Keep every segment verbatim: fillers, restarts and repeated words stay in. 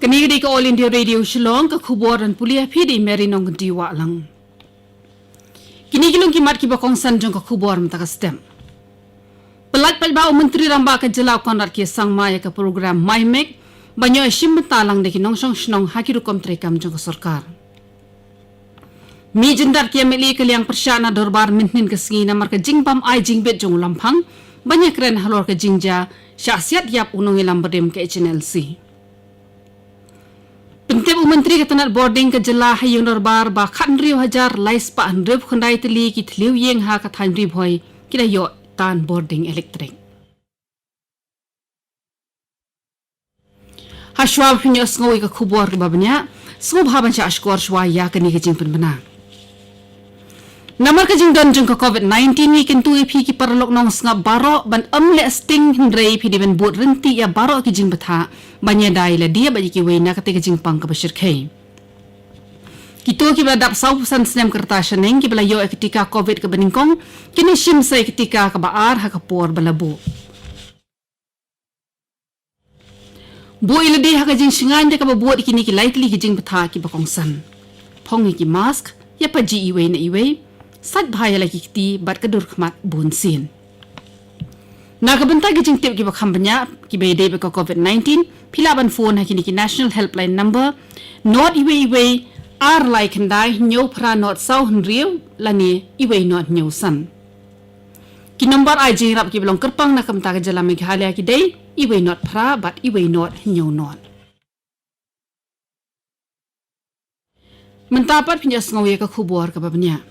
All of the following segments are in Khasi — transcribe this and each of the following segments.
Kane ka dei ka All India Radio Shillong, ka khubor ban pule ïa phi da i Mary Nongkynrih Wahlang. Kine ki long ki mat kiba kongsan jong ka khubor mynta ka step. Pyllait paidbah u Myntri Rangbah ka Jylla u Conrad K Sangma ïa ka program MyMake, ban ïoh shim bynta lang da ki nongshong shnong ha ki rukom treikam jong ka sorkar. Mih jyndat ki M L A ka liang pyrshah na dorbar mynhynnin ka sngi namar ka jingbym ai jingbit jong u Lamphang, ban ïakren halor ka jingjia shah siat ïap u nongïalam barim ka H N L C. Pyntip u Myntri ka tnat bording ka jylla ha ïing dorbar ba khathynriew hajar lai spah hynriewphew khyndai tylli ki thliew ïing ha ka thaiñ Ri Bhoi ki la ïoh tan bording elektrik. Hashwa ba phin ïohsngew ïa ka khubor kaba bniah, sngewbha ban shah shkor shwa ïa kane ka jingpynbna. Namar ka jingdon jong ka COVID nineteen, ngi kyntu ïa phi ki paralok nongsngap baroh ban ym leh sting, hynrei phi dei ban bud ryntih ïa baroh ki jingbthah ban ïada ïa lade bad ïa kiwei na kata ka jingpang kaba shyrkhei. Kito kiba la dap sawphew san snem ka rta shaneng kiba la ïoh ïa ka tika COVID kaba nyngkong, kin ïa shim sa ïa ka tika kaba ar ha ka por ba la buh. Buh ïa lade ha ka jingshngaiñ da kaba bud ïa kine ki lai tylli ki jingbthah kiba kongsan. Phong ïa ki mask, ïa paji iwei na iwei, sait bha ïa la ki kti bad ka dur khmat bunsien. Na ka bynta ki jingtip kiba kham bniah kiba ïadei bad ka COVID nineteen, phi lah ban phone ha kine ki National Helpline number, nod iwei iwei, ar lai khyndai, hynñiew phra nod saw hynriew, lane iwei nod hynñiew san. Ki nombar ai jingïarap kiba long kyrpang na ka bynta ka jylla Meghalaya ki dei, iwei nod phra bad iwei nod hynñiew nod. Mynta pat phin ïohsngew ïa ka khubor kaba bniah.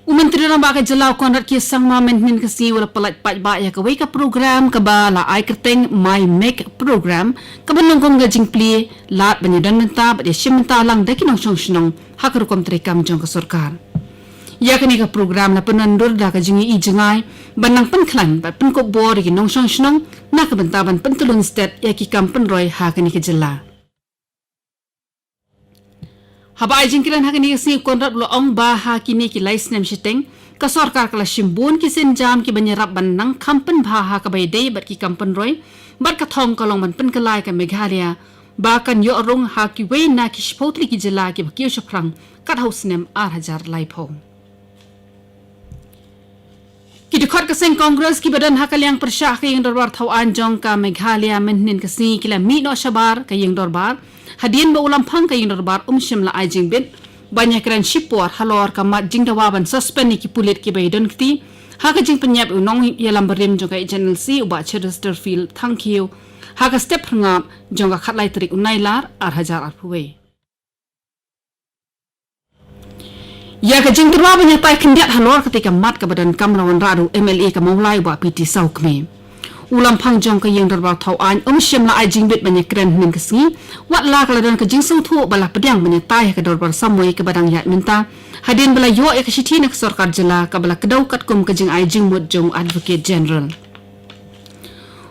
U Myntri Rangbah ka jylla u Conrad K Sangma mynhynnin ka sngi u la pyllait paidbah ïa kawei ka program kaba la ai kyrteng MyMake program, kaba long kum ka jingplie lad ban ïadon bynta bad ïashim bynta lang da ki nongshong shnong ha ka rukom treikam jong ka sorkar. Ïa kane ka program la pynwandur da ka jingïohi jngai ban nang pynkhlaiñ bad pynkup bor ïa ki nongshong shnong na ka bynta ban pyntyllun stet ïa ki kam pynroi ha kane ka jylla. Haba ai jingkren ha kane ka sngi u Conrad u la ong ba ha kine ki lai snem shiteng, ka sorkar ka la shim bun ki sienjam kiban ïarap ban nang kham pynbha ha kaba ïadei bad ki kam pynroi, bad ka thong ka long ban pynkylla ïa ka Meghalaya ba kan ïoh rung ha kiwei na ki shiphew tylli ki jylla kiba kiew shaphrang kat ha u snem ar hajar laiphew. Ki dkhot ka seng Congress kiba don ha ka liang pyrshah ka ïing dorbar thaw aiñ jong ka Meghalaya mynhynnin ka sngi ki la mih noh shabar ka ïing dorbar, hadien ba u Lamphang ka ïing dorbar um shym la ai jingbit ban ïakren shipor halor ka mat jingdawa ban suspend ïa ki pulit kiba ïadon kti ha ka jingpynïap ïa u nongïalam barim jong ka H N L C u Bah Cheristerfield Thangkhiew ha ka step phyrngab jong ka khatlai tarik u Nailar ar hajar arphew wei. Ïa ka jingtyrwa ban ïatai khyndiat halor kata ka mat kaba donkam la wanrah da u M L A ka Mawlai u Bah P T Sawkmie. U Lamphang jong ka ïing dorbar thaw aiñ um shym la ai jingbit ban ïakren hynnin ka sngi, wat la ka la don ka jingsngewthuh ba la pdiang ban ïatai ha ka dorbar samoi kaba dang ïaid mynta, hadien ba la ïoh ïa ka shithi na ka sorkar jylla kaba la kdew katkum ka jingai jingmut jong u Advocate General.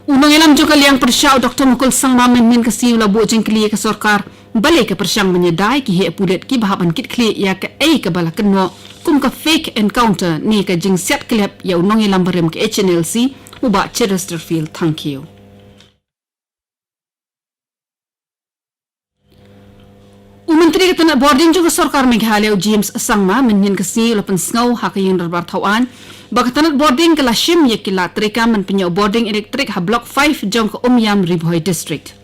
U nongïalam jong ka liang pyrshah u Doktor Mukul Sangma mynhynnin ka sngi u la buh jingkylli ïa ka sorkar balei ka pyrshang ban ïada ïa ki heh pulit kiba hap ban kitkhlieh ïa kaei kaba la kynnoh kum ka fake encounter ne ka jingsiat klep ïa u nongïalam barim ka H N L C u Bah Cheristerfield Thangkhiew. U Myntri ka tnat bording jong ka sorkar Meghalaya u James Sangma mynhynnin ka sngi u la pynsngew ha ka ïing dorbar thaw aiñ ba ka tnat bording ka la shim ïa ki lad treikam ban pynïoh bording elektrik ha Block five jong ka Umiam Ri Bhoi District.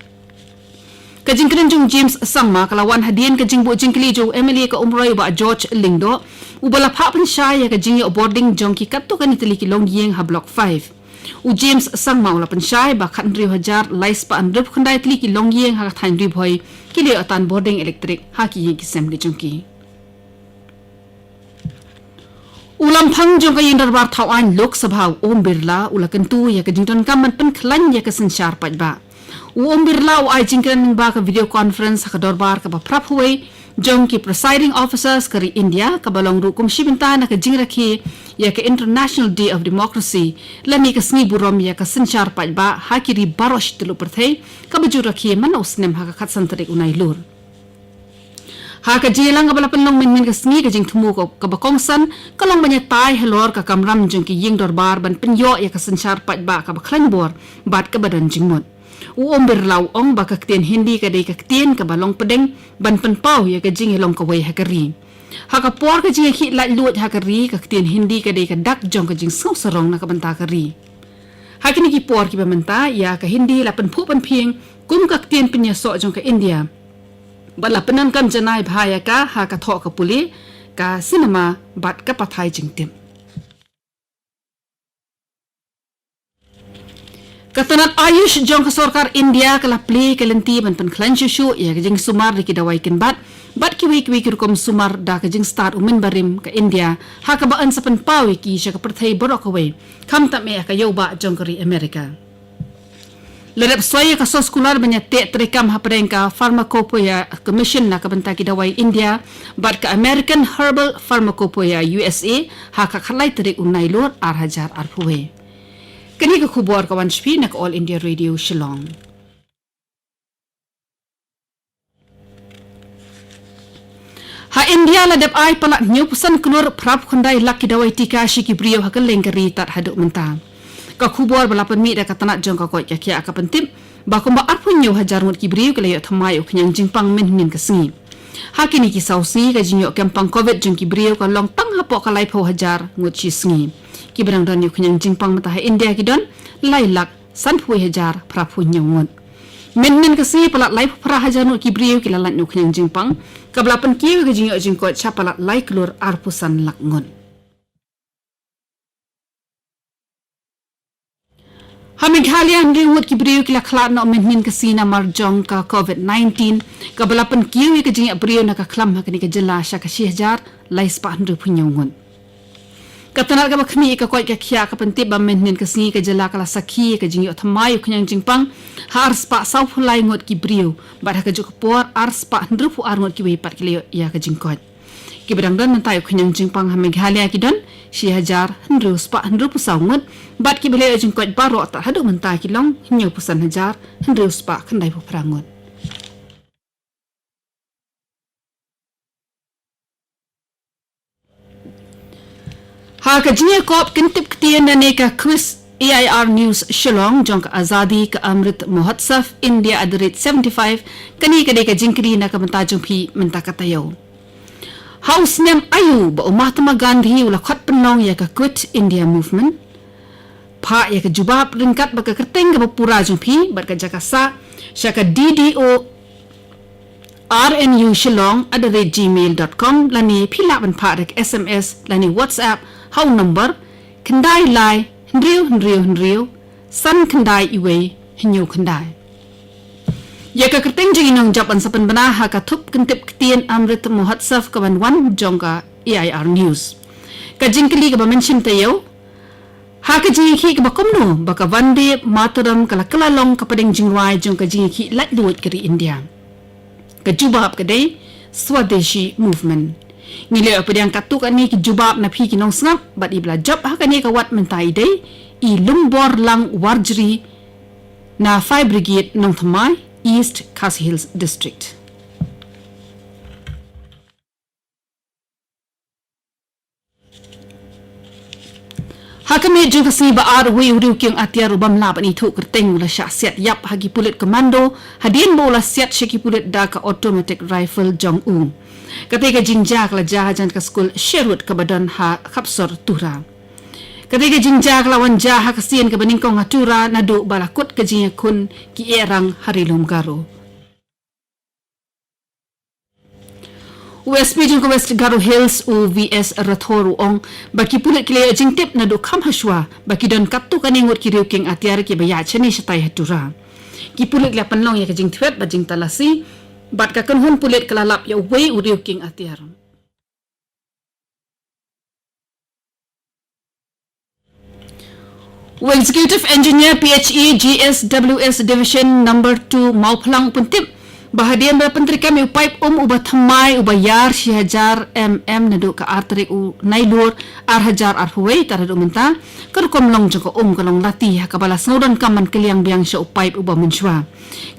Ka jingkren jong u James Sangma ka la wan hadien ka jingbuh jingkylli jong u M L A ka Umroi u Bah George Lyngdoh, uba la phah pynshai ïa ka jingïoh bording jong ki katto katne tylli ki longïing ha Block five. U James Sangma u la pynshai ba khathynriew hajar lai spah hynriewphew khyndai tylli ki longïing ha ka thaiñ Ri Bhoi ki la ïoh tan bording elektrik ha ki ïing ki sem ki jong ki. U Lamphang jong ka ïing dorbar thaw aiñ Lok Sabha u Om Birla u la kyntu ïa ka jingdonkam ban pynkhlaiñ ïa ka synshar paidbah. U Om Birla u ai jingkren lyngba ka video conference ha ka dorbar kaba phraphew wei jong ki presiding officers ka ri India, kaba long ruh kum shi bynta na ka jingrakhe ïa ka International Day of Democracy, lane ka sngi burom ïa ka synshar paidbah ha ki ri baroh shi tylli pyrthei, kaba ju rakhe man la u snem ha ka khatsan tarik u Nailur. Ha ka jingïalang kaba la pynlong mynhynnin ka sngi, ka jingthmu ka, kaba kongsan ka long ban ïatai halor ka kamram jong ki ïing dorbar ban pynïoh ïa ka synshar paidbah kaba khlaiñ bor bad kaba don jingmut. U Om Birla u ong ba ka ktien Hindi ka dei ka ktien kaba long pdeng ban pynpaw ïa ka jingïalong kawei ha ka ri. Ha ka por ka jingïakhih laitluid ha ka ri, ka ktien Hindi ka dei ka dak jong ka jingsngew sarong na ka bynta ka ri. Ha kine ki por kiba mynta, ïa ka Hindi la pynphuh pynphieng kum ka ktien pynïasoh jong ka India. Bad la pyndonkam janai bha ïa ka ha ka thoh ka pule, ka cinema bad ka pathai jingtip. Ka tnat AYUSH jong ka sorkar India ka la plie ka lynti ban pynkhlaiñ shuh shuh ïa ka jingsumar da ki dawai kynbat bad kiwei kiwei ki rukom sumar da ka jingstad u mynbarim ka India, ha kaba yn sa pynpaw ïa ki sha ka pyrthei baroh kawei, khamtam eh ha ka ïewbah jong ka ri Amerika. La dep soi ïa ka soskular ban ïateh treikam hapdeng ka Pharmacopoeia Commission na ka bynta ki dawai India bad ka American Herbal Pharmacopoeia, U S A, ha ka khatlai tarik u Nailur ar hajar arphew wei. Kane ka khubor ka wan sha phi na ka All India Radio Shillong. Ha India la dep ai palat hynñiewphew san klur phraphew khyndai lak ki dawai tika sha ki briew ha kylleng ka ri tad haduh mynta. Ka khubor ba la pynmih da ka tnat jong ka koit ka khiah ka pyntip ba kumba arphew hynñiew hajar ngut ki briew ki la ïoh thymmai u khñiang jingpang mynhynnin ka sngi. Ha kine ki saw sngi ka jingïoh kem pang covid jong ki briew ka long tang hapoh ka laiphew hajar ngut shi sngi. Kiba dang don ïa u khñiang jingpang mynta ha India ki don lai lak sanphew hajar phraphew hynñiew ngut. Mynhynnin ka sngi palat laiphew phra hajar ngut ki briew ki la lait na u khñiang jingpang, kaba la pynkiew ïa ka jingïoh jingkoit sha palat lai klur arphew san lak ngut. Ha Meghalaya hynriew ngut ki briew ki la khlad noh mynhynnin ka sngi namar jong ka covid nineteen, kaba la pynkiew ïa ka jingïap briew na ka khlam ha kane ka jylla sha ka shi hajar lai spah hynriewphew hynñiew ngut. Ka tnat kaba khmih ïa ka koit ka khiah ka pyntip ba mynhynnin ka sngi ka jylla ka la sakhi ïa ka jingïoh thymmai u khñiang jingpang ha ar spah sawphew lai ngut ki briew, bad ha kajuh ka por ar spah hynriewphew ar ngut kiwei pat ki la ïoh ïa ka jingkoit. Kiba dang don mynta ïa u khñiang jingpang ha Meghalaya ki don shi hajar hynriew spah hynriewphew saw ngut, bad kiba la ïoh jingkoit baroh tad haduh mynta ki long hynñiewphew san hajar hynriew spah khyndaiphew phra ngut. Ha ka jingïakop kyntip ktien lane ka quiz A I R News Shillong jong ka Azadi ka Amrit Mahotsav India at the rate seventy-five, kane ka dei ka jingkylli na ka bynta jong phi mynta ka taïew. Ha u snem aïu ba u Mahatma Gandhi u la khot pynlong ïa ka Quit India Movement? Phah ïa ka jubab ryngkat bad ka kyrteng kaba pura jong phi bad ka jaka sah sha ka D D O R N U Shillong at the rate gmail dot com, lane phi lah ban phah da ka S M S lane WhatsApp ha u number khyndai lai hynriew hynriew hynriew san khyndai iwei hynñiew khyndai. Ïa ka kyrteng jong i nongjop yn sa pynbna ha ka thup kyntip ktien Amrit Mahotsav ka ban wan jong ka A I R News. Ka jingkylli kaba mynsiem taïew: ha ka jingïakhih kaba kumno ba ka Vande Mataram ka la kylla long ka pdeng jingrwai jong ka jingïakhih laitluid ka ri India? Ka jubab ka dei Swadeshi Movement. Ngi la ïoh pdiang katto katne ki jubab na phi ki nongsngap, bad iba la jop ha kane ka wad mynta i dei i Lumborlang Warjri na Fire Brigade, Nongthymmai, East Khasi Hills District. Ha ka miet jong ka sngi ba ar, uwei u riewkieng atiar u bym lah ban ithuh kyrteng u la shah siat ïap ha ki pulit commando hadien ba u la siat sha ki pulit da ka automatic rifle jong u. Katei ka jingjia ka la jia hajan ka skul Sherwood kaba don ha Khapsor, Tura. Katei ka jingjia ka la wan jia ha ka sien kaba nyngkong ha Tura naduh ba la kut ka jingïakhun ki ïehrang ha Ri Lum Garo. U S P jong ka West Garo Hills, u V S Rathore, u ong ba ki pulit ki la ïoh jingtip naduh kham hashwa ba ki don katto katne ngut ki riewkieng atiar kiba ïaid shane shatai ha Tura. Ki pulit ki la pynlong ïa ka jingthwet bad jingtalasi, bad ka kynhun pulit ka la lap ïa uwei u riewkieng atiar. U Executive Engineer, P H E, G S W S Division Number two, Mawphlang, u pyntip Ba hadien ba pyntreikam ïa u paip um uba thymmai uba ïar shi hajar mm naduh ka ar tarik u Nailur ar hajar arphew wei tad haduh mynta, ka rukom long jong ka um ka long lati ha kaba la sngewdonkam ban kylliang biang sha u paip uba mynshwa.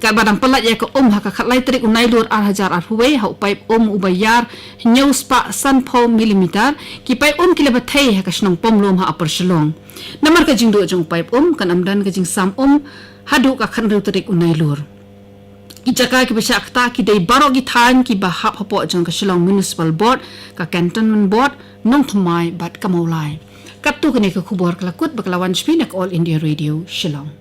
Katba dang pyllait ïa ka um ha ka khatlai tarik u Nailur ar hajar arphew wei ha u paip um uba ïar hynñiew spah sanphew millimeter, ki paip um ki la bthei ha ka shnong Pomlum ha Upper Shillong. Namar ka jingduh jong u paip um kan ym don ka jingsam um haduh ka khathynriew tarik u Nailur. Ki jaka kiba shah ktah ki dei baroh ki thaiñ kiba hap hapoh jong ka Shillong Municipal Board, ka Cantonment Board, Nongthymmai bad ka Mawlai. Katto kane ka khubor ka la kut ba ka la wan sha phi na ka All India Radio Shillong.